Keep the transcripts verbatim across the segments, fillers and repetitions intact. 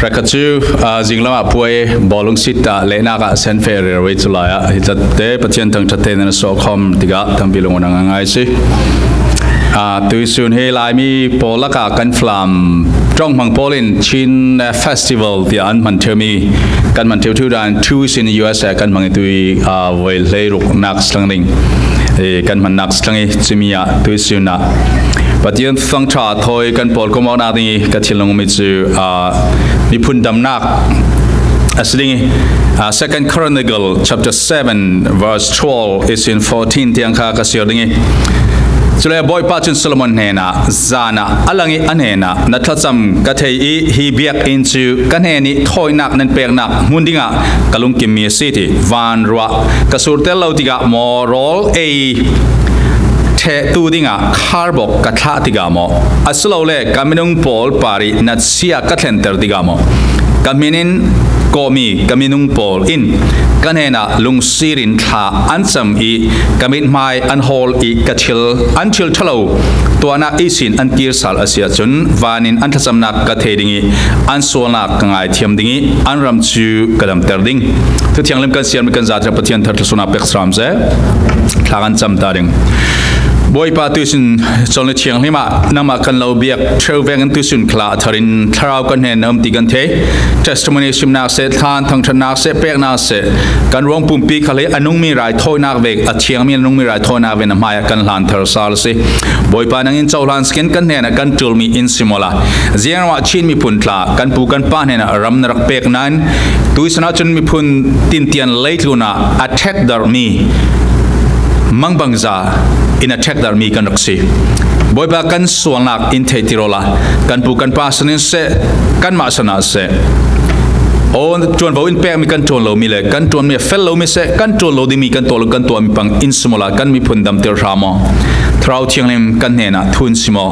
Hrekkhat cu, aa, zinglam ah puai bawlung sit ah lehnak ah senfeh rero i cu lai ah hi tlatte Pathian thangṭhat tein na sawhkhawm tikah tampi lungawng a ngai si. Aa, tuihsun hi Laimi pawl lakah kan Falam ṭong hmang pawl in Chin Festival tiah an hman ṭheumi kan hman ṭheu ṭheu dan thu sin U S A kan hmang i tui, aa, voi hleiruknak slang ding, ee, kan hmannak slang i cumi ah tuihsun ah Pathian thangṭhat thawi kan pawl kawmawknak ding i ka thinlung mi cu, aa, miphun damnak a si ding i, aa, Second Chronicle chapter seven verse twelve ihsin fourteen tiang kha ka siar ding i, cule Bawipa cun Solomon hnenah zan ah a lang i a hnenah, na thlacam ka thei i hi biakinn cu ka hnen i thawinak nan peknak hmun dingah ka lungkimmi a si ti. Vanruah ka surtel lo tikah maw, rawl ei ṭhehtu dingah kharbok ka thlah tikah maw, asilole ka minung pawl parih natsia ka thlenter tikah maw, ka hmin in kawhmi ka minung pawl in ka hnenah lungsir in thla an cam i ka mithmai an hawl i ka thil an ṭhil ṭha lo tuahnak ihsin an kir sal a si ahcun, van in an thlacamnak ka thei ding i an sualnak ka ngaithiam ding i an ram cu ka damter ding. Thu thianghlim kan siarmi kan zate Pathian thar thluasuahnak pek saram seh. Thla kan cam ta ding. Bawipa, tuihsun colhni thianghlim ah nangmah kan lo biak ṭheu vekin tuihsun khalah thar in thlarau kan hnen na um ti kan thei. Testimony simnak seh, thlan thangṭhatnak seh, peknak seh, kan ruang pumpi khal hi a nungmi raithawinak vek, a thiangmi a nungmi raithawinak vek na hmaiah kan hlan thar sal a si. Bawipa, nang in cohlan sakin kan hnenah kan ṭulmi in sim awla, ziangruah Chin miphun tla kan pu kan pa hnenah ram na rak pek nain, tuihsun ahcun miphun tintian leitlun ah a ṭhekdarhmi mangbangza in a ṭhekdarhmi kan rak si. Bawipa, kan sualnak in theihtir awla, kan pu kan pa san in seh, kanmah san ah seh, aw, ṭuanvo in pekmi kan ṭuan lomi le kan ṭuanmi a fel lomi seh, kan ṭuan lo dingmi kan tuah lo kan tuahmi pang in sim awla, kan miphun damter hram aw. Thlarau thianghlim kan hnenah thu in sim aw.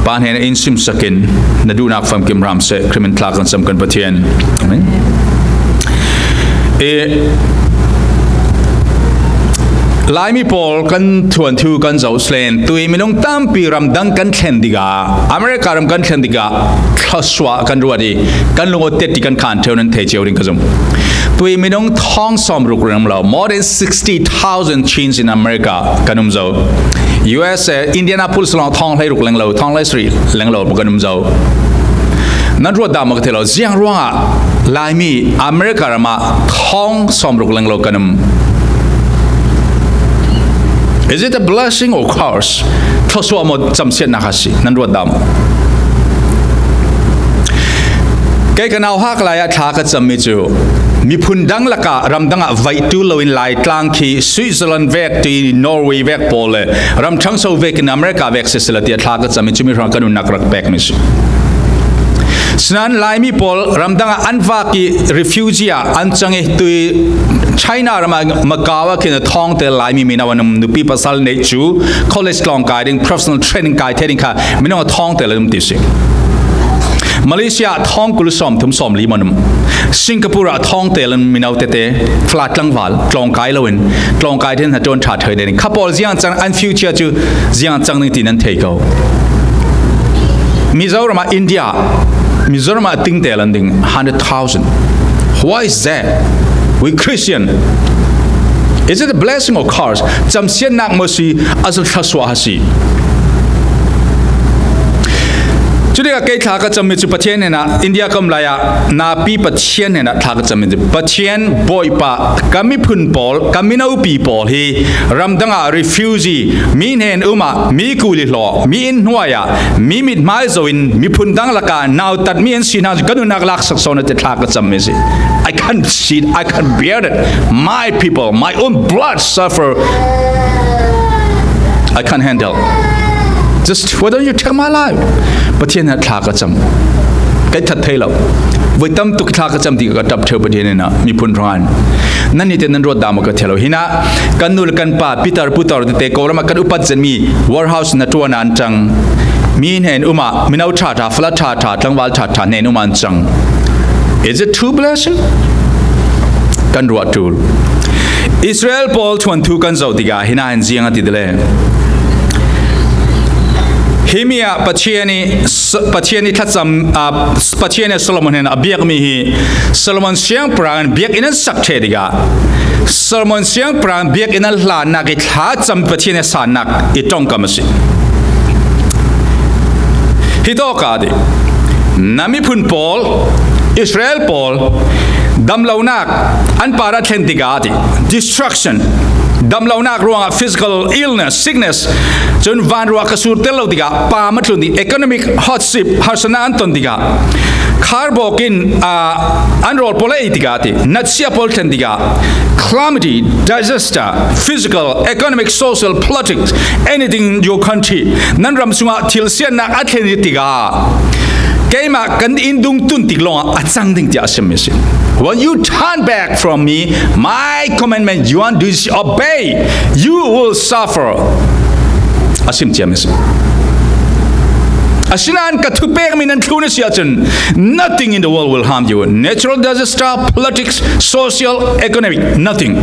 Pa hnenah in simsakin na duhnak famkim hram seh. Khrih min thla kan cam kan Pathian. Amen. I Laimi pawl kan thuanthu kan zoh selen, tui minung tampi ramdang kan thlen tikah, America ram kan thlen tikah thluasuah kan ruat i kan lung aw tet ti kan khan ṭheu nan thei cio ding ka zum. Tui minung thawng sawmruk ram lo, more than sixty thousand Chin in America kan um zo. U S A, Indianapolis lawng thawng hleiruk leng lo, thawng hleisarih leng lo kan um zo. Nan ruat dah maw ka thei lo. Ziang ruangah Laimi America ram ah thawng sawmruk leng lo kan um? Is it a blessing or curse? Thluasuah maw, camsiatnak a si? Nan ruat dah maw? Kei ka nauhak lai ah thla ka cammi cu miphun dang lakah, ramdang ah vaih ṭul loin Laitlang khi Switzerland vek, ti Norway vek pawl le ram ṭhangso vekin America vek sisila tiah thla ka cammi cu mi hrang kan nunnak rak pekmi si. Sinain Laimi pawl ramdang ah an vak i refugee ah an cang i tui China ram ah Macau ah khin a thawngte Laimi mino an um, nupi pasal neih cu college tlawng kai ding, professional training kai thei ding kha minung a thawngte an um ti si. Malaysia ah thawng kul sawm thum sawm li man um. Singapore ah thawngte an um mino tete, flat tlangval tlawng kai loin tlawng kai thei hna ṭuan ṭha thei ding. Kha pawl ziang cang an future cu ziang cang ding ti nan thei ko. Mizoram ah India, Mizoram ah tingte lan ding hundred thousand. Why is that? We Christian. Is it a blessing or curse? Camsiatnak maw si, a si thluasuah a si? Cutikah kei thla ka cammi cu Pathian hnenah, India ka um lai ah napi Pathian hnenah thla ka cammi cu, Pathian Bawipa, ka miphun pawl, ka minopi pawl hi ramdang ah refugee, mi hnen um ah, mi kuli hlawh, mi inn hnuai ah, mi mithmai zoh in miphun dang lakah nautatmi an si hna cu ka nunnak laksak sawn a ti thla ka cammi si. I can't see it, I can't bear it. My people, my own blood suffer. I can't handle. Just, why don't you take my life? Pathian hnenah thla ka cam. Kei that thei lo. Voi tam tuk thla ka cam ti ka ṭap ṭheu Pathian hnenah miphun hrang. Nan nih te nan ruat dah maw ka thei lo. Hinah kan nu le kan pa, pitar putar tete, Kawlram ah kan upat zetmi warehouse na ṭuan an cang. Mi hnen um ah, mino ṭha ṭha, fala ṭha ṭha, tlangval ṭha ṭha hnen um an cang. Is it true blessing? Kan ruah ṭul. Israel pawl thuanthu kan zoh tikah hinah hin ziang a ti le. Himi ah Pathian i, Pathian i thlacam, ah, Pathian i Solomon hen a biak mi hi Solomon siangpahrang in biak in an sak thei ding a, Solomon siangpahrang biak in an hlannak i thlacam Pathian i sannak i tongkam a si. Hi tawk a ti, na miphun pawl, Israel pawl, damlonak an par a thlen tikah a ti, destruction, damlonak ruangah physical illness, sickness, cun vanruah ka surtel lo tikah pam a tlun ding, economic hardship, harsatna an ton tikah, kharbawk in, ah, an rawl pawl a ei tikah a ti, natsia pawl thlen tikah, calamity, disaster, physical, economic, social, politics, anything in your country, nan ram sungah thilsiatnak a thlen i tikah keimah kan inn dung tun tik lawngah a cang ding tiah a simmi si. When you turn back from me, my commandment, you want to disobey, you will suffer. A sim ciami si. Asinain ka thupekmi nan thlun a si ahcun, nothing in the world will harm you. Natural disaster, politics, social, economic, nothing.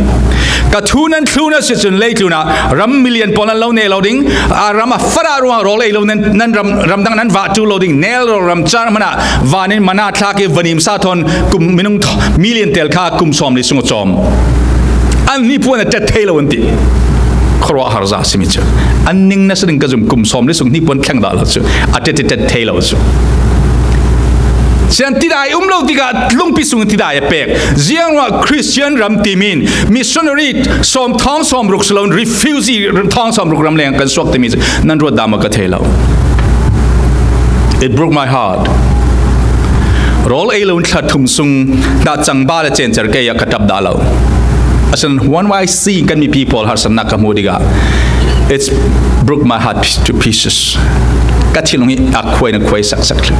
Ka thu nan thlun a si ahcun leitlun ah ram million pawl nan lo neh lo ding, a ram a farah ruang rawl ei lo nan, nan ram, ramdang nan vah ṭul lo ding, nel lo ram car hmanah van in mana thlak i vanim sa thawn kum minung thaw-, million tel kha kum sawm li sung a cawm. An hnipuan a ṭet thei lo an ti. Khuaruahhar za a simi cu an ning nasa ding ka zum, kum sawm li sung hnipuan thleng dah lo cu a ṭet i ṭet thei lo cu. Sian tidai um lo tikah lungpi sung tidai a pek. Ziang ruah Christian ram timi in missionary sawm thawng sawm ruk si loin refugee thawng sawm ruk ram leng kan suak timi cu nan ruat dah maw ka thei lo. It broke my heart. Rawl ei loin thla thum sung dah cang ba le cencer kei ah ka ṭap dah lo. Asin one Y C kan mipi pawl harsatnak ka hmuh tikah it's broke my heart to pieces. Ka thinlung hi a khuai na khuai saksak thlu.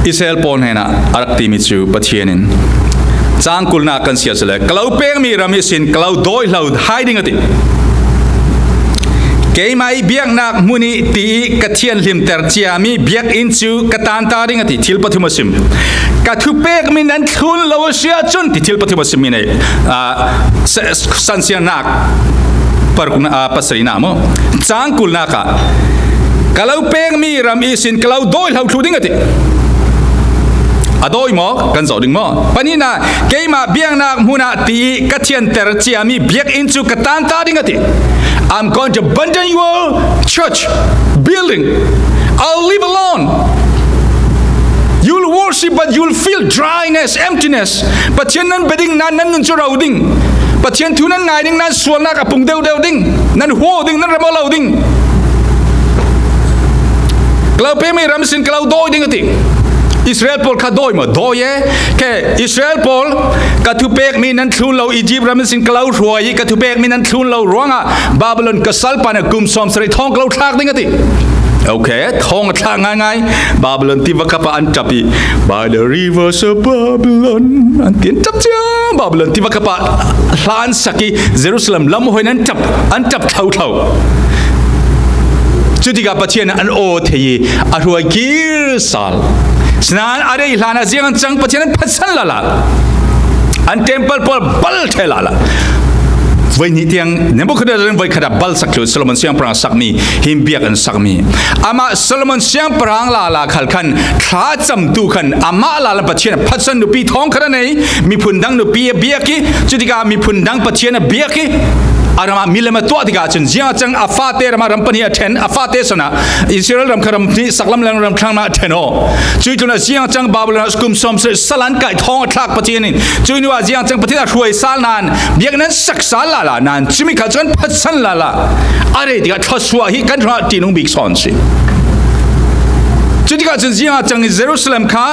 Israel pawl hnenah a rak timi cu Pathian in cangkulnak kan siat si le, ka lo pekmi ram ihsin ka lo dawihlo hai ding a ti. Keimah i biaknak hmun i ti i ka thianhlimter ciami biakinn cu ka tanta ding a ti. Thil pathum a sim. Ka thupekmi nan thlun lo a si ahcun ti thil pathum a simmi nei, ah, sa-, sansiarnak parukna, ah, pasarihnak maw? Cangkulnak ah ka lo pekmi ram ihsin ka lo dawihlo thlu ding a ti. A dawi maw? Kan zoh ding maw? Pahnihnak, keimah biaknak hmun ah ti i ka thianter ciami biakinn cu ka tanta ding a ti. I'm going to abandon your church building. I'll live alone. You'll worship, but you'll feel dryness, emptiness. Pathian nan bia ding nain nan nun cu ro ding. Pathian thu nan ngai ding nain sualnak a pung deuhdeuh ding. Nan huaw ding, nan ram aw lo ding. Ka lo pekmi ram sin ka lo dawi ding a ti. Israel pawl kha dawi maw? Dawi e. Khe Israel pawl, ka thupekmi nan thlun lo, Izipt ram sin ka lo hruai i ka thupekmi nan thlun lo ruangah Babylon ka salpa nih kum sawm sarih thawng ka lo thlak ding a ti. Okay, thawng a thlak ngaingai. Babylon tiva kapa an ṭap i, by the rivers of Babylon, an ti an ṭap cia. Babylon tiva kapa hla an sak i Jerusalem lam hawi an ṭap, an ṭap thlothlo. Cutikah Pathian an aw thei i a hruai kir sal. Sinain a rei hlan ah ziang an cang, Pathian an phatsan lala. An temple pawl bal ṭheh lala. Voi hnih tiang Nebuchadnezzar in voi khat ah bal sak thlu, Solomon siangpahrang sakmi, him biak an sakmi. Amah Solomon siangpahrang lala khal khan, thlacamtu khan amah lala Pathian a phatsan, nupi thawng khat a nei, miphun dang nupi a biak i, cutikah miphun dang Pathian a biak i, a ram ah milem a tuah tikah cun ziang a cang, a fate ram ah ram pahnih a ṭhen, a fate san ah Israel ram kha ram hnih, saklam le ram thlang ah ṭhen aw. Cuih tlun ah ziang a cang, Babylon ah kum sawm sarih sal an kaih, thawng a thlak Pathian in. Cuih nu ah ziang a cang, Pathian a hruai sal nain, biakinn an sak sal lala nain, cumi kha cu an phatsan lala. A rei tikah thluasuah hi kan hrangah ṭihnung bik sawn si. Cutikah cun ziang a cang i Jerusalem kha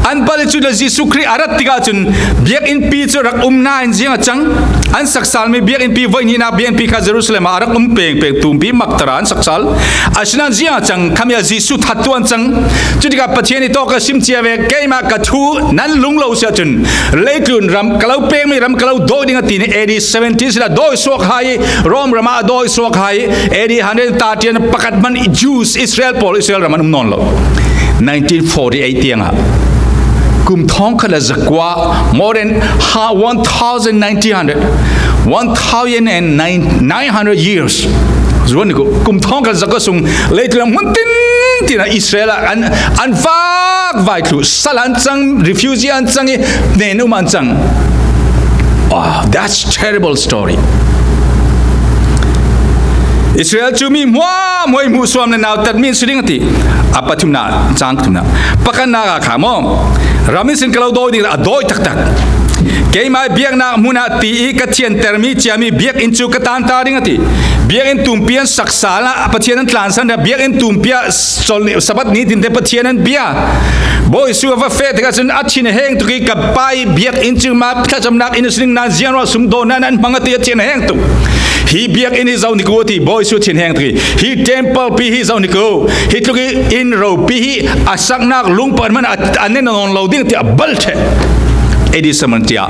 an bal i, cuih le Jesuh Khrih a rat tikah cun biakinnpi cu rak um nain ziang a cang. An saksalmi biakinnpi, voihnihnak biakinnpi kha Jerusalem ah a rak um pengpeng, tumpi Makdara an saksal. Asinain ziang a cang, khami ah Jesuh thattu an cang. Cutikah Pathian i tawk a sim cia ve, keimah ka thu nan lung lo si ahcun leitlun ram ka lo pekmi ram ka lo dawi ding a ti ni. A D seventy sinah dawi suak hai, Rom ram ah a dawi suak hai, A D hundred thirty an pakhat hman Jews, Israel pawl, Israel ram an um nawn lo. Nineteen forty-eight tiangah kum thawngkhat le zakua, more than ha-, one thousand nineteen hundred, One thousand and nine hundred years. Zuan ni ko, kum thawng khat zaka sung, leitlun hmun tin tina Israel ah an, an vak vai thlu, sal an chang, refugee an chang, i nen um an chang. Oh, that's terrible story. Israel cu mi hmuahmuah i hmuhsuam le nautat mi an si ding a ti. A pathumna, cang thumna. Pakhatnak ah kha maw, ram in sin ka lo dawi ding a dawi taktak. Keimah biaknak hmun ah ti i ka thiantermi ciami biakinn cu ka tan ta ding a ti. Biakinn tumpi an saksa la, Pathian an tlansan dah, biakinn tumpi ah sol ni, Sabbath ni tinte Pathian an bia. Bawi Jesuh a va feh tikah cun a thin heng tuk i ka pa i biakinn cu mah thlacamnak inn a si ding nain ziang ruah sumdawnnak an hmang a ti, a thin heng tuk. Hi biakinn hi zoh ni ko ti, Bawi Jesuh thin heng tuk i hi temple pi hi zoh ni ko. Hi tluk i inn ropi hi a saknak lung pakhat hmanh a, a nen nawn lo ding tiah a bal ṭheh. A D seventy ah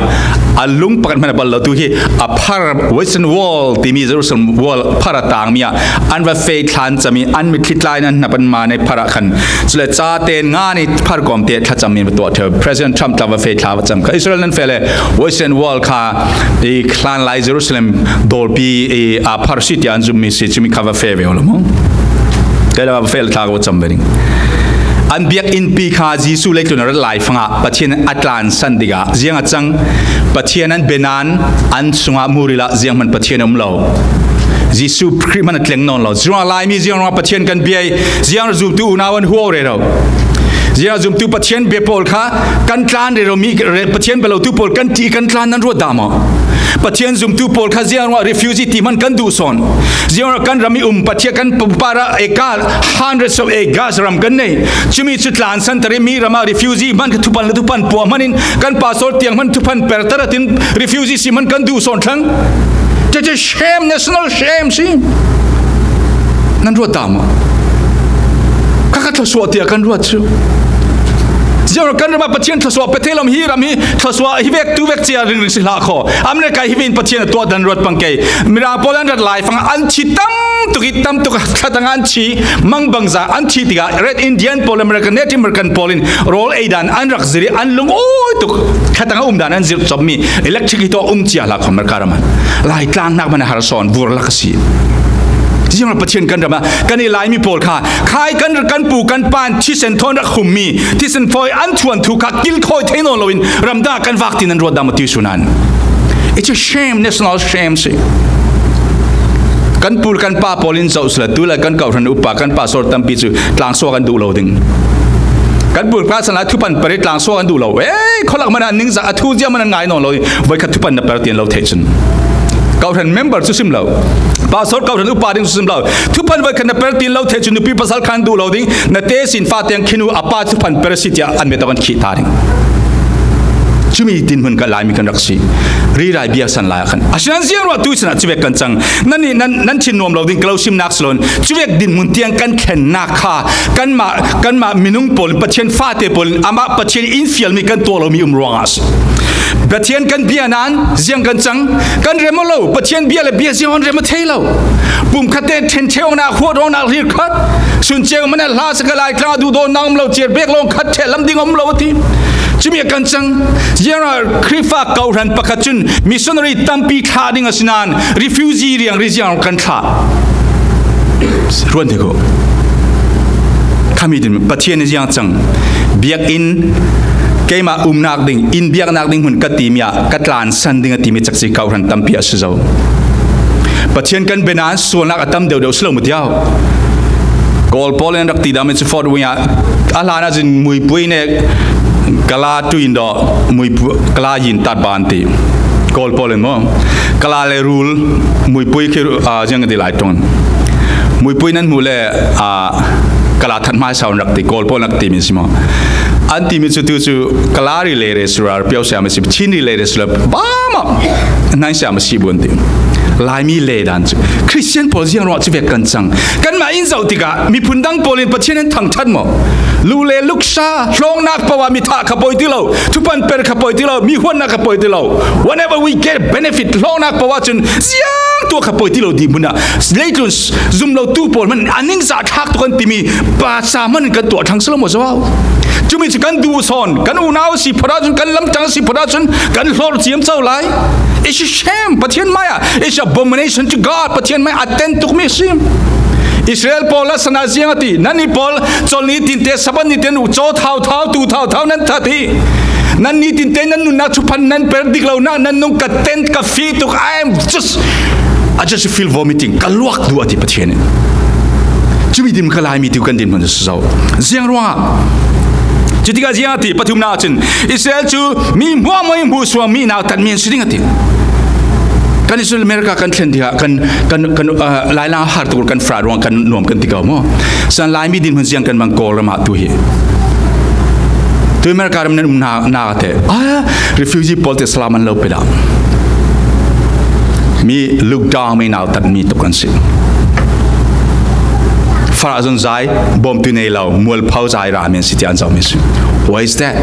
a lung pakhat hmanh a bal lo tu hi a phar Western Wall timi Jerusalem Wall phar a tangmi ah an va feh thlan cami an mitthli tlai nan hnap an man i phar ah khan cule ca ten nga ni phar kawm te thlacam min va tuah ṭheu. President Trump tla va feh thla va cam kha Israel nan feh le Western Wall kha i hlan lai Jerusalem dawlpi i a phar si tiah an zummi si cumi kha va feh ve lo maw? Kei le va feh le thla ka va cam ve ding. An biakinn pi kha Jesuh leitlun a rat lai fangah Pathian a tlansan tikah ziang a cang. Pathian an bia nain an sungah muril ah zianghman Pathian a um lo. Jesuh Khrih hmanh a tleng nawn lo. Ziangah Laimi ziangah Pathian kan bia i ziangah zumtu unau an huau rero. Ziangah zumtu Pathian bia pawl kha kan tlan rero mi re-, Pathian bia lotu pawl kan ti kan tlan nan ruat dah maw? Pathian zumtu pawl kha ziangah refugee ti hmanh kan duh sawn. Ziangah kan ram i um Pathian kan pumpa ra eka hundreds of acres ram kan nei. Cumi cu tlansan ter i mi ram ah refugee hmanh ka thupan le thupan puah hmanh in kan pastor tiang hmanh thupan per ter a tin refugee si hmanh kan duh sawn thlang. Cece shame, national shame si. Nan ruat dah maw? Kha ka thluasuah tiah kan ruat cu. Ziangah kan ram ah Pathian thluasuah pe thei lo hi ram hi thluasuah hi vek tu vek cia ringring si hlah kho. America hi vin Pathian a tuah dan ruat pang kei. Mirang pawl an rat lai fang an thi tam tuk i tam tuk thlatang an thi mangbangza an thi tikah Red Indian pawl American Native American pawl in rawl ei dan an rak zir i an lung awi tuk thlatang a um dan an zir copmi electric hi tawh um cia hlah kho America ram ah. Laitlang nak man a har sawn vur lak a si. Ziangah Pathian kan ram ah kan i Laimi pawl kha khai kan, kan pu kan pan thisen thawn rak hummi thisen fawi an thuan thu kha kilkhawi thei nawn loin ram dah kan vak tin an ruat dah maw ti su nan. It's a shame, national shame si. Kan pu kan pa pawl in zoh sila tu le kan kawhhran upa kan pastor tampi cu tlangsuak an duh lo ding. Kan pu kan pa san lai thupan per i tlangsuak an duh lo. Ei, khualak man an ningzak a thu zia man an ngai nawn lo. Voikhat thupan na per ti an lo theih cun. Kawhhran member cu sim lo. Pastor kawhhran upa ding cu sim lo. Thupan voikhat na per ti an lo theih cun nupi pasal khan duh lo ding. Na te sin fa tiang khin u a pa thupan per a si tiah an met awk an khih ta ding. Cumi dinhmun kan Laimi kan rak si. Rirai bia san lai ah khan. Asinan ziang ruah tu sinah cuvek kan cang. Nan nih nan, nan thin nuam lo ding ka lo simnak si loin. Cuvek dinhmun tiang kan thlennak kha kanmah, kanmah minung pawl in Pathian fate pawl in amah Pathian in fialmi kan tuah lomi um ruangah a si. Pathian kan bia nain ziang kan cang, kan rem aw lo, Pathian bia le bia ziang an rem aw thei lo. Pumkhat te ṭhenṭheunak, huatawknak, rirkhat, sun ceu man a hla saka Laitlang a duhdawtnak um lo, ciar bek lawng khat ṭheh lam ding a um lo a ti. Cumi a kan cang, ziangah Khrihfa kawhhran pakhat cun missionary tampi thlah ding a si nain refugee riangri ziang kan thlah. Ruan te ko. Khami din Pathian ziang cang. Biakinn keimah umnak ding, inn biaknak ding hmun ka timi ah ka tlansan ding a timi cakci kawhhran tampi a si zo. Pathian kan bia nain sualnak a tam deuhdeuh si lo mu tiau. Kawl pawl in an rak ti dah mi cu Fort Wayne ah a hlan ah cun muipui nek kala tuin dawh muipui kala yin tat ban ti. Kawl pawl in maw? Kala le rul muipui khi, ah, ziang ka ti lai ṭong. Muipui nan hmuh le, ah, kala that hmaisa an rak ti, Kawl pawl rak timi si maw? An timi cu tu cu kala ri le re surar piau siam a si, Chin ri le re surar ba maw? Nan siam a si buan ti. Laimi le dan cu Christian pawl ziang ruah cuvek kan cang. Kanmah in zoh tikah miphun dang pawl in Pathian an thangṭhat maw? Lu le luksa, hlawknak paoh ah mi thah kha poi ti lo, thupan per kha poi ti lo, mi huatnak kha poi ti lo. Whenever we get benefit, hlawknak paoh ah cun ziang tuah kha poi ti lo dih hmun ah leitlun zum lo tu pawl hmanh a ningzah thlak tuk an timi pa sa hmanh kan tuah thang si lo maw, Zoau? Cumi cu kan duh sawn, kan unau si phot ahcun, kan lamtang si phot ahcun, kan hlorh ciamco lai. It's a shame, Pathian mai ah. It's abomination to God, Pathian mai a ten tuk mi a si. Israel pawl la sana ziang a ti, nannih pawl colh ni tinte, Sabbath ni tin uh caw thau thau, tu thau thau nan that hi. Nan ni tinte nan nunnak thuphan nan per dik lo nak, nan nung ka ten ka fih tuk. I am just, I just feel vomiting. Ka luak duh a ti Pathian in. Cumi dim ka Laimi tu kan dinhmun a si zo. Ziang ruangah? Cutikah ziang a ti, pathumnak ahcun Israel cu mi hmuahhmuah in hmuhsuam mi nautatmi an si ding a ti. Kan Israel America kan thlen tikah kan, kan, kan, ah, lailang har tuk kan fra ruang kan nuam kan ti ko maw? San Laimi dinhmun ziang kan mang Kawl ram ah tu hi. Tu America ram nan um na, na te. Ah, refugee pawl te salam an lo pe dah. Mi look down mi nautatmi tuk an si. Farazon zai, bawmtu nei lo, mualpho zai rami an si tiah an zohmi si. Why is that?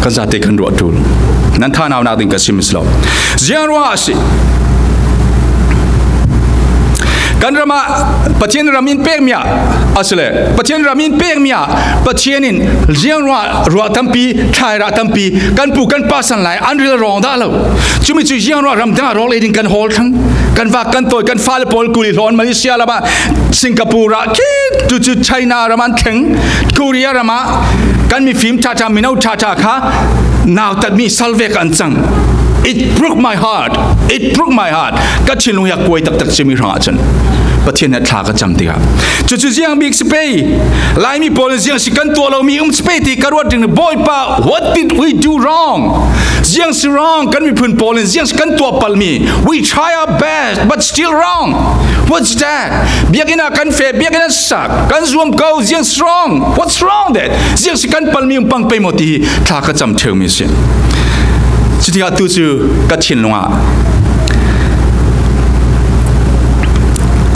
Kan zate kan ruah ṭul. Nan thanaunak ding ka sim si lo. Ziang ruangah a si? Kan ram ah Pathian ram in pekmi ah, asile Pathian ram in pekmi ah Pathian in ziang ruah, ruah tampi, thlai rah tampi, kan pu kan pa san lai an ril rawng dah lo. Cumi cu ziang ruah ram dang ah rawl ei ding kan hawl thlang, kan vak kan tawi, kan fale pawl kuli hlawn Malaysia lam ah, Singapore ah, khi tu cu China ram an thleng, Korea ram ah kan mifim ṭha ṭha, mino ṭha ṭha kha nautatmi salvek an cang. It broke my heart. It broke my heart. Ka thinlung hi a kuai taktak cimi hrangah cun Pathian nih thla ka cam tikah, cucu ziang bik si pei? Laimi pawl in ziang si kan tuah lomi um si pei ti ka ruat ding. Bawipa, what did we do wrong? Ziang si wrong? Kan miphun pawl in ziang si kan tuah palmi? We try our best, but still wrong. What's that? Biakinn ah kan feh, biakinn ah sak, kan zuam ko, ziang si wrong? What's wrong that? Ziang si kan palmi um pang pei maw ti hi thla ka cam ṭheumi a si. Cutikah tu cu ka thinlung ah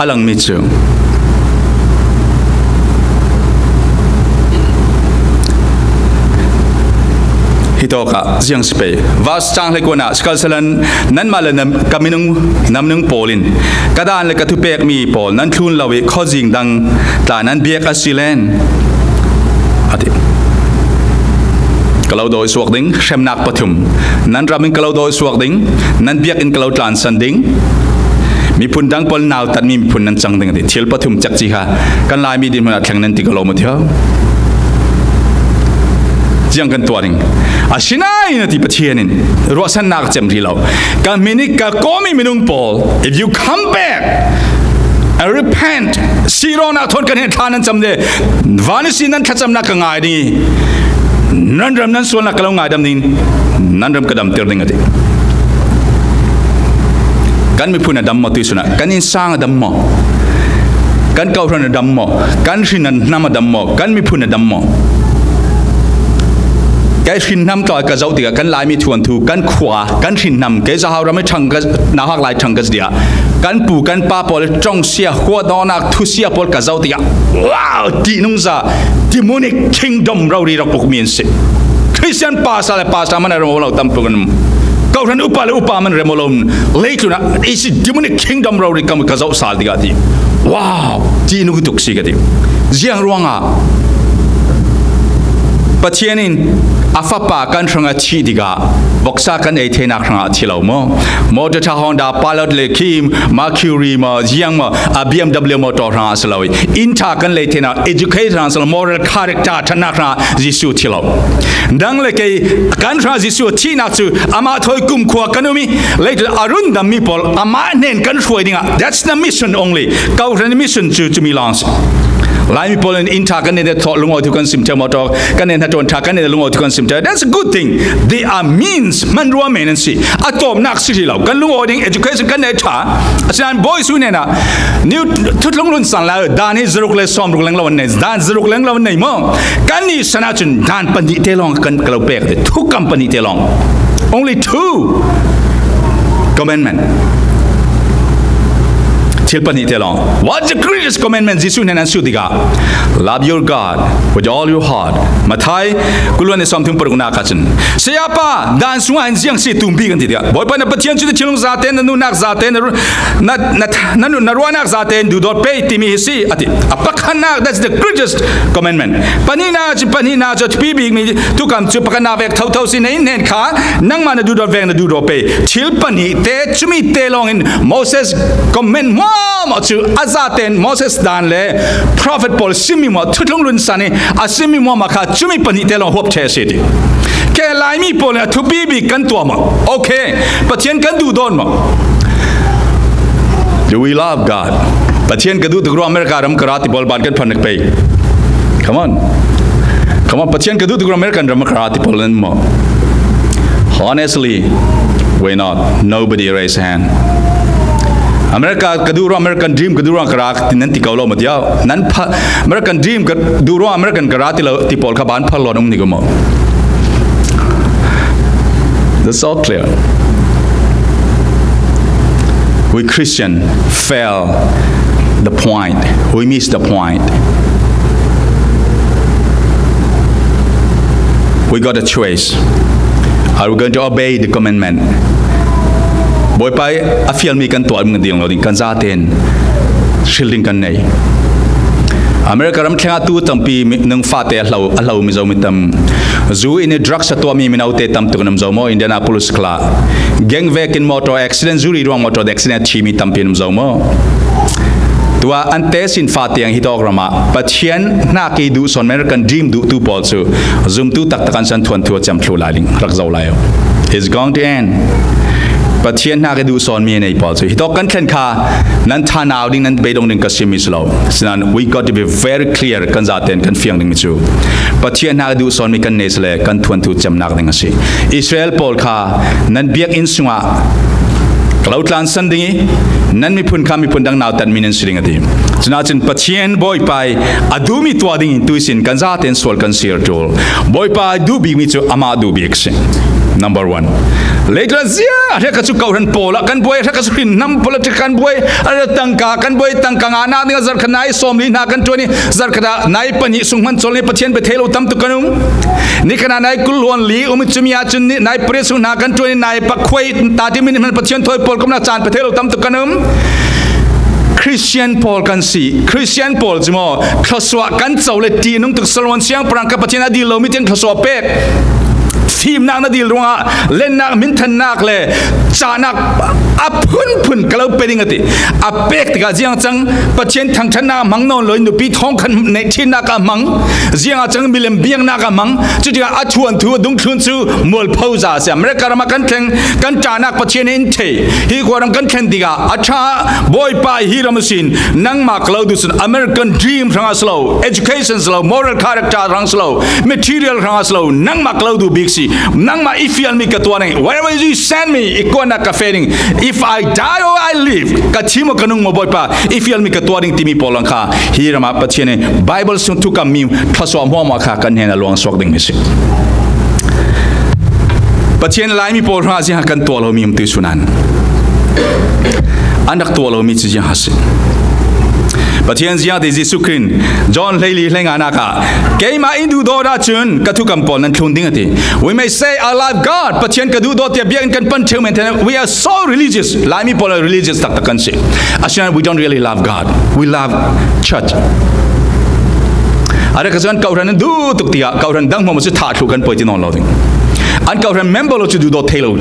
a langmi cu hitawk ah ziang si pei. Verse cang hlei kuan ah, sikhalsehla nanmah le nan, ka minung, na minung pawl in ka dan le ka thupekmi pawl nan thlun lo i khuazing dang tla nan biak a si len, a ti. Ka lo dawi suak ding, hremnak pathum. Nan ram in ka lo dawi suak ding, nan biakinn ka lo tlansan ding. Miphun dang pawl nautatmi miphun nan cang ding a ti. Thil pathum cekci kha kan Laimi dinhmun ah thleng nan ti ko lo maw ti ho? Ziang kan tuah ding? Asinain a ti Pathian in ruahsannak a cem rih lo. Ka hmin i ka kawmi minung pawl, if you come back and repent, sirawknak thawn kan hen thla nan cam le, van ihsin nan thlacamnak ka ngai ding i, nan ram nan sualnak ka lo ngaidam ding, nan ram ka damter ding a ti. Kan miphun a dam maw tuihsun ah? Kan innsang a dam maw? Kan kawhhran a dam maw? Kan hrin hnam a dam maw? Kan miphun a dam maw? Kei hrin hnam tlawng ka zoh tikah kan Laimi thuanthu, kan khua, kan hrin hnam, kei Zahau ram i ṭhang ka, nauhak lai ṭhang ka si tiah kan pu kan pa pawl i ṭongsia, huahdawknak thusia pawl ka zoh tikah, wow, tihnungza, demonic kingdom rori rak ukmi an si. Christian pastor le pastor man a rem lo tampi kan um. Kawhhran upa le upa man rem lo, leitlun ah i si demonic kingdom rori kam ka zoh sal tikah ti, wow, tihnung tuk si ka ti. Ziang ruangah? Pathian in a fapa kan hrangah thih tikah voksa kan ei theinak hrangah thi lo maw? Motor ṭha, Honda Pilot le khi Mercury maw, ziang maw, a B M W motor hrangah si lo i, inn ṭha kan lei theinak, education hrangah si lo, moral character ṭhatnak hrangah Jesuh thi lo. Nang le kei kan hrangah Jesuh a thihnak cu amah thawi kumkhua kan um i, leitlun a rundammi pawl amah hnen kan hruai dingah, that's the mission only. Kawhhran mission cu cumi lawng si. Laimi pawl in inn ṭha kan neih, thawh lungawi thu kan sim ṭheu, motor kan neih, hnaṭuan ṭha kan neih, lungawi thu kan sim ṭheu. That's a good thing. They are means, hmanrua men an si. A tawpnak si rih lo. Kan lungawi ding education kan neih ṭha. Asinain boys hnenah, new thuthlung lunsan lai, dan hi zaruk le sawmruk leng lo an nei, dan zaruk leng lo an nei maw? Kannih san ahcun dan pahnih te lawng kan ka lo pek, thukam pahnih te lawng. Only two commandment. Thil pahnih te lawng. What's the greatest commandment? Jesu hnenah an sut tikah, love your God with all your heart. Matthai kul le sawmthum parukna kha cun, Sayapa, dan sungah hin ziang si tumpi kan ti tikah, Bawipa na Pathian cu na thinlung zate, na nunnak zate, na ru-, na, na, na, nu-, na ruahnak zate in duhdawt pei timi hi si, a ti. A pakhatnak, that's the greatest commandment. Pahnihnak cu, pahnihnak cu a thupi bikmi thukam cu pakhatnak vek thotho si, na innhnen kha nangmah na duhdawt vek na duhdawt pei. Thil pahnih te, cumi te lawng in Moses comment hmuahhmuah cu a zate in Moses dan le prophet pawl simmi hmuah, thuthlung runsan i a simmi hmuahhmuah kha cumi pahnih te lawng huap ṭheh a si ti. Khe Laimi pawl in a thupi bik kan tuah maw? Okay. Pathian kan duhdawt maw? Do we love God? Pathian ka duh tuk ruang America ram ka ra ti pawl ban kan phan nak pei. Come on. Come on, Pathian ka duh tuk ruang American ram ka ra ti pawl nan maw? Honestly, we're not. Nobody raise hand. America ka duh ruang, American dream ka duh ruang ka ra ti nan ti ko lo maw tiau. Nan pha, American dream ka duh ruang American ka ra ti lo ti pawl kha ban phal lo um ni ko maw? That's all clear. We Christian fail the point. We miss the point. We got a choice. Are we going to obey the commandment? Bawipa a fialmi kan tuah ding lo ding, kan zate in hril ding kan nei. America ram thlengah tu tampi mi, nung fate a hlo, a hlo mi zo mi tam. Zu in i drugs a tuahmi mino te tam tuk an um zo maw? Indianapolis khal ah gang vekin motor accident, zuri ruang motor accident a thi mi tampi an um zo maw? Tua an te sin fate ang hi tawk ram ah Pathian hnak i duhsawn American dream duhtu pawl cu zumtu taktak an san thuanthu a cem thlu lai ding rak zo lai. It's going to end. Pathian hnak i duhsawn mi a nei pawl cu hitawk kan thlen kha nan thanau ding, nan beidong ding ka simmi si lo. Sinan, we got to be very clear, kan zaten kan fiang dingmi cu Pathian hnak i duhsawn mi kan nei si le kan thuanthu cemnak ding a si. Israel pawl kha nan biakinn sungah ka lo tlansan ding i nan miphun kha miphun dang nautatmi nan si ding a ti. Cunah cun Pathian Bawipa i a duhmi tuah ding in tuisin kan zaten sual kan siar ṭul. Bawipa duh bikmi cu amah duh bik si. Number one. Leitlun ziah a hrekkhat cu kohhran pawl ah kan buai, a hrekkhat cu hrinhnam pawl ah kan buai, a hrekkhat tangka kan buai, tangka ngahnak ding ah zarhkhat nai sawmli hna kan ṭuan i, zarhkhat ah nai pahnih sung hman colh i Pathian bia thei lo tam tuk kan um. Nikhat ah nai kul hluan li um i, cumi ah cun ni-, nai pariat sung hna kan ṭuan i, nai pakhuai, tati minit hman Pathian thawi pawl komhnak caan bia thei lo tam tuk kan um. Christian pawl kan si. Christian pawl cu maw, thluasuah kan co le ṭihnung tuk Solomon siangpahrang kha Pathian a dil lomi tiang thluasuah pek. Fimnak na dil ruangah lennak, minthannak le cahnak a phunphun ka lo pe ding a ti. A pek tikah ziang cang, Pathian thangṭhatnak a hmang nawn lo in nupi thawngkhat neih ṭhinnak a hmang, ziangah cang milem biaknak a hmang, cutikah a thuanthu a dungthlun cu mualpho za a si. America ram ah kan thleng, kan ṭahnak Pathian in thei. Hi khuaram kan thlen tikah a ṭha, Bawipa hi ram a sin, nangmah ka lo duh cun American dream hrangah si lo, education si lo, moral character hrang si lo, material hrangah si lo, nangmah ka lo duh bik si. Nangmah i fialmi ka tuah ding. Wherever you send me, i kuannak ka feh ding. If I die or I live, ka thi maw ka nung maw Bawipa, i fialmi ka tuah ding timi pawl lang kha hi ram ah Pathian in Bible sung thukammi thluasuah hmuahhmuah kha kan hnenah luang suak dingmi si. Pathian Laimi pawl hrangah ziangah kan tuah lomi um ti sunan an rak tuah lomi cu ziangah si. Pathian ziangah ti Jesuh Khrih in John hleili hleinganak ah, keimah in duhdawt ahcun ka thukam pawl nan thlun ding a ti. We may say, "I love God," Pathian ka duhdawt tiah biakinn kan pan ṭheu men, we are so religious. Laimi pawl religious taktak kan si. Asinain we don't really love God. We love church. A rek ka cun kohhran an duh tuk tikah kohhran dang hmuahhmuah cu thah thluh kan poi ti nawn lo ding. An kohhran member lo cu duhdawt thei lo.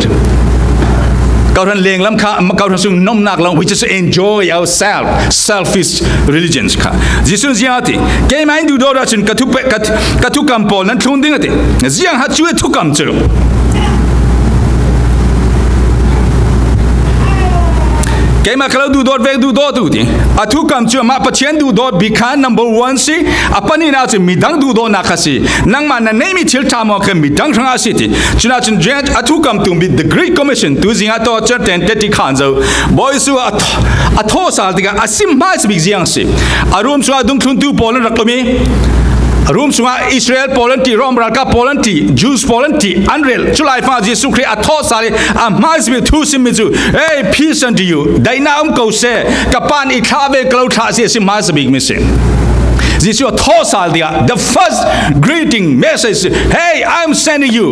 Kohhran lenglam kha, kohhran sung nomnak lo, we just enjoy ourselves, selfish religions kha. Jesuh ziah ti, keimah in duhdawt ahcun ka thu pe-, ka, ka thukam pawl nan thlun ding a ti. Ziang ha cu a thukam cu. Keimah ka lo duhdawt vek duhdawt u ti. A thukam cu amah Pathian duhdawt bik kha number one si. A pahnihnak cu midang duhdawtnak kha si. Nangmah na neihmi thil ṭha maw kha midang hrangah a si ti. Cunah cun a thukam tum bik, the Great Commission, tu zingah tawh certain teti khan zo. Bawi Jesuh a th-, a thaw sal tikah a sim hmaisa bik ziang si. A rum sungah dungthluntu pawl an rak um i Rom sungah Israel pawl an ti, Rom ralkap pawl an ti, Jews pawl an ti, an rel. Culai fangah Jesuh Khrih a thawhsal ih a hmaisa bik thu simmi cu, "Hey, peace unto you. Daihnak um ko seh. Ka Pa nih i thlah ve ka lo thlah si," a si hmaisa bikmi si. Jesuh a thawhsal tikah, the first greeting message, "Hey, I'm sending you."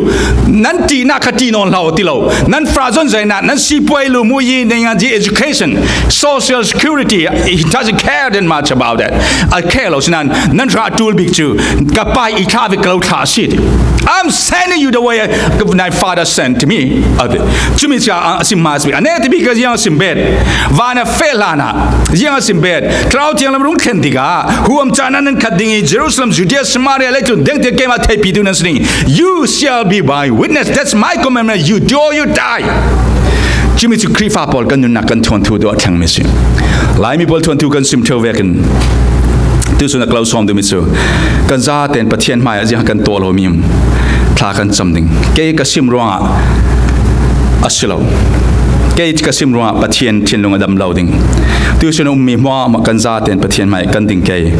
Nan ṭihnak kha ṭih nawn hlah ti lo. Nan frazon zainak, nan sipuai lu mu yi, naingan yi, education, social security, he doesn't care that much about that. A care lo sinan, nan hrah ṭul bik cu, "Ka Pa i thlah ve ka lo thlah a si," ti. "I'm sending you the way my Father sent me," a ti. Cumi cia a si hmaisa bik. A neh ti bik ka ziang a sim bet. Van a feh hlanah ziang a sim bet. Thlarau Thiang lam rung thlen tikah, huam caan nan khat ding ih, Jerusalem, Judea, Samaria, leitlun deng tiang keimah theihpitu nan si ding. "You shall be my witness. That's my commandment. You do or you die." Cumi cu Khrihfa pawl kan nunnak kan thuanthu tu a thlengmi si. Laimi pawl thuanthu kan sim ṭheu vekin tusun a ka lo sawm duhmi cu kan zaten Pathian hmaiah ziang kan tuah lomi um thla kan cam ding. Kei ka sim ruangah a si lo. Kei ka sim ruangah Pathian thinlung a dam lo ding. Tusun a ummi hmuahmah kan zaten Pathian hmaiah kan ding kei.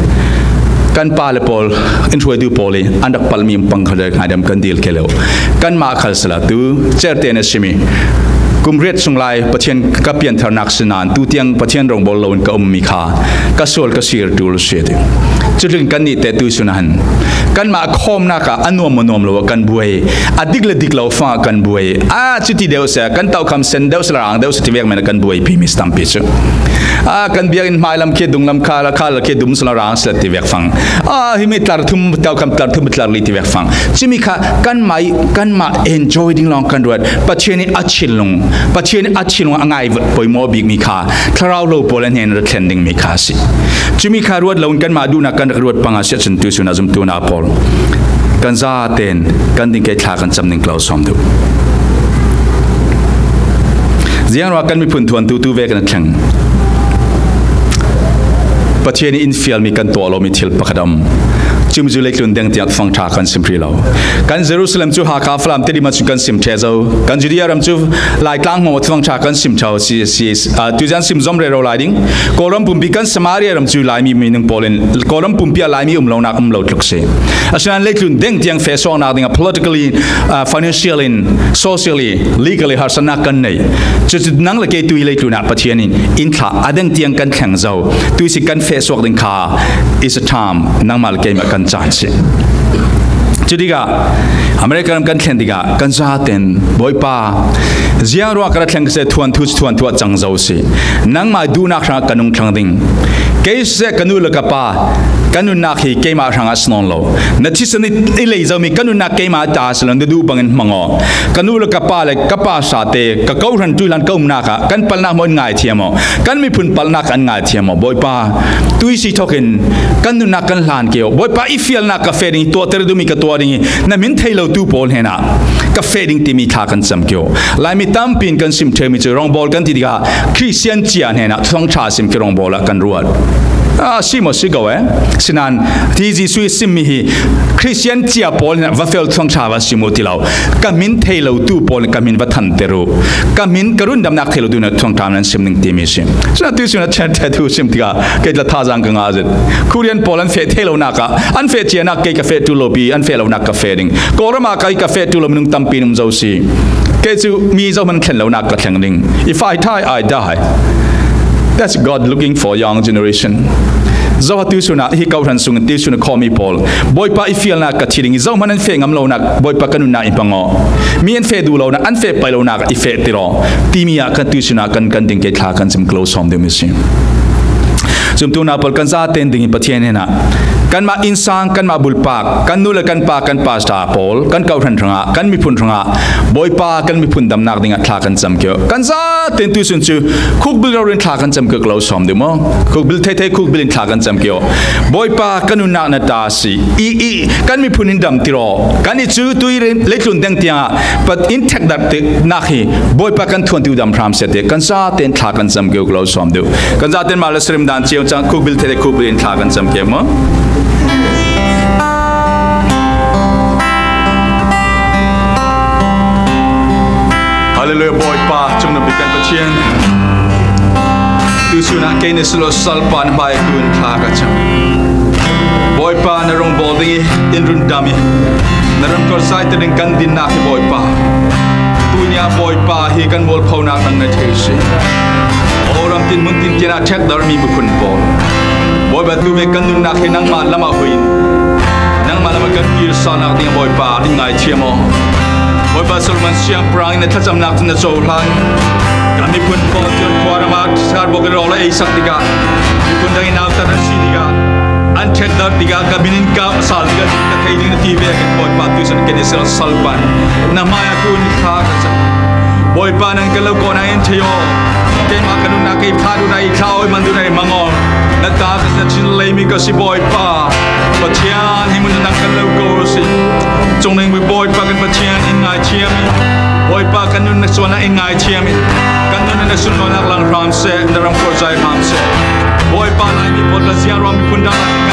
Kan pa le pawl, in hruaitu pawl ih an rak palhmi um pang kha le ngaidam kan dil kei lo. Kanmah khal sila tu certe na simi kum riat sung lai Pathian ka piantharnak si nain tutiang Pathian rawngbawl loin ka ummi kha ka sual ka sir ṭul si ti. Cutlin kannih teh tuisun ah hin kanmah khawmnak ah a nuam maw nuam lo ah kan buai, a dik le dik lo fangah kan buai. A cuti deuh seh, kan tokham sen deuh seh, rang deuh seh tivek men ah kan buaipi mi si tampi cu. A kan biakinn hmailam khi dunglam kha, kha khi dum seh, rang seh tivek fang. A himi tlar thum, tokham tlar thum, tlar li tivek fang. Cumi kha kanmah ih, kanmah enjoy ding lawng kan ruat. Pathian ih a thinlung, Pathian ih a thinlung a ngai poimawh bikmi kha thlarau lo pawl an hnen rak thlen dingmi kha a si. Cumi kha ruat loin kanmah duhnak kan rak ruat panga siahcun tuisun ah zumtu na pawl kan zaten kan ding kei thla kan cam ding ka lo sawm duh. Ziangruah kan miphun thuantu tu ve kan a thleng. Pathian ih in fialmi kan tuah lomi thil pakhat a um. Cumi cu leitlun deng tiang fangṭha kan sim hrih lo. Kan Jerusalem cu Hakha Falam tili ma cun kan sim ṭheh zo. Kan Judea ram cu Laitlang hmang fangṭha kan sim ṭheu si, si, ah, tuizan sim zom rero lai ding. Kawlram pumpi kan Samaria ram cu Laimi minung pawl in Kawlram pumpi ah Laimi um lonak um lo tluk si. Asinain leitlun deng tiang feh suaknak dingah politically, ah, financially, socially, legally harsatnak kan nei. Cucu nang le kei tu ih leitlun ah Pathian in in thlah a deng tiang kan thleng zo. Tuisi kan feh suak ding kha is a time nangmah le keimah kan caan si. Cutikah America ram kan thlen tikah kan zaten, "Bawipa, ziangruah ka ra thleng ka seh, thuanthu cu thuanthu ah cang zo si. Nangmah duhnak hrangah ka nung thlang ding. Kei siseh, ka nu le ka pa, ka nunnak hi keimah hrangah a si nawn lo. Na thisen ih i lei zomi ka nunnak keimah ta a si lo, na duh bangin hmang aw. Ka nu le ka pa le ka pa sate, ka kohhran tuihlan ka umnak ah kan palhnak maw in ngaithiam aw. Kan miphun palhnak an ngaithiam aw. Bawipa, tuisi thawkin kan nunnak kan hlan kei aw. Bawipa, i fialnak ka feh ding, tuahter duhmi ka tuah ding ih na min thei lotu pawl hnenah ka feh ding," timi thla kan cam kei aw. Laimi tampi in kan sim ṭheumi cu rawngbawl kan ti tikah Khristian cia hnenah thawngṭha sim khi rawngbawl ah kan ruat. A si maw si ko e? Sinain hi Jesuh ih simmi hi Khristian cia pawl hnenah va fel thawngṭha va sim uh ti lo. Ka min thei lotu pawl in ka min va thanter uh. Ka min, ka rundamnak thei lotu hnenah thawngṭha nan sim ning timi si. Sinain tuisun ah ṭhen ṭhen thu sim tikah kei tla thazaang ka ngah zet. Khurian pawl an feh thei lonak ah, an feh cianak kei ka feh ṭul lopi, an feh lonak ka feh ding. Kawlram ah kei ka feh ṭul lo minung tampi in um zo si. Kei cu mi zohman thlen lonak ka thleng ding. If I die, I die. That's God looking for young generation. Zoha tuisun ah hi kohhran sung in tuisun ah khawmi pawl, Bawipa, i fialnak ka thi ding ih zohman an feh ngam lonak, Bawipa, ka nunnak i hmang aw. Mi an feh duh lonak, an feh pai lonak i feh tir aw. Timi ah kan tuisun ah kan, kan ding kei thla kan cam ka lo sawm deuhmi si. Zumtu na pawl kan zaten ding ih Pathian hnenah kanmah innsang, kanmah bulpak, kan nu le kan pa, kan pastor pawl, kan kohhran hrangah, kan miphun hrangah, Bawipa, kan miphun damnak dingah thla kan cam kei aw. Kan zaten tuisun cu khukbil rori in thla kan cam kei aw ka lo sawm deuh maw? Khukbil theithei khukbil in thla kan cam kei aw. Bawipa, ka nunnak na ta a si. I, i, kan miphun in damtir aw. Kan i cu tui leitlun deng tiangah pat in thekdarhnak hi Bawipa kan thuantu dam hram si a ti. Kan zaten thla kan cam kei aw ka lo sawm deuh. Kan zaten mah le sarim dan cio cang khukbil theithei khukbil in thla kan cam kei aw maw? Hallelujah, Bawipa, cungnam bik kan Pathian. Tuisun ah kei na si lo salpa na hmai tu in thla ka cam. Bawipa, na rong bawl ding i in run dam i, na ram kawlsai te ding kan dinnak hi Bawipa. Tunia Bawipa hi kan mualphonak nang na thei si. O ram tin mun tin tianah thekdar mi miphun pawl, Bawipa, tu ve kan nunnak hi nangmah lamah huih in, nangmah lamah kan kir salnak ding Bawipa, in ngaithiam aw. Bawipa, Solomon siangpahrang in a thlacamnak cun a cohlan. Kan miphun pawl cun khuaram ah sat bawk in rawl a eisak tikah, miphun dang in nautat an si tikah, an ṭhekdar tikah, ka min in kau a sal tikah cun ka thei ding na ti ve kan Bawipa, tucun kan Israel salpan na hmaiah kun thla ka cam. Bawipa, nan kan lo kawhnak in thei aw. Keimah ka nunnak kei phat duhnak i thla aw, i man duhnak i mang aw. Na ta ka si, na thin lei mi ka si Bawipa. Pathian, hi mun nan kan lo ko si. Cungning mi Bawipa kan Pathian, in ngaithiam i, Bawipa, kan nun na sualnak in ngaithiam i, kan nun na sunlawinak lang hram seh, na ram khuarzai hram seh. Bawipa, Laimi pawl ka ziang ruang miphun dang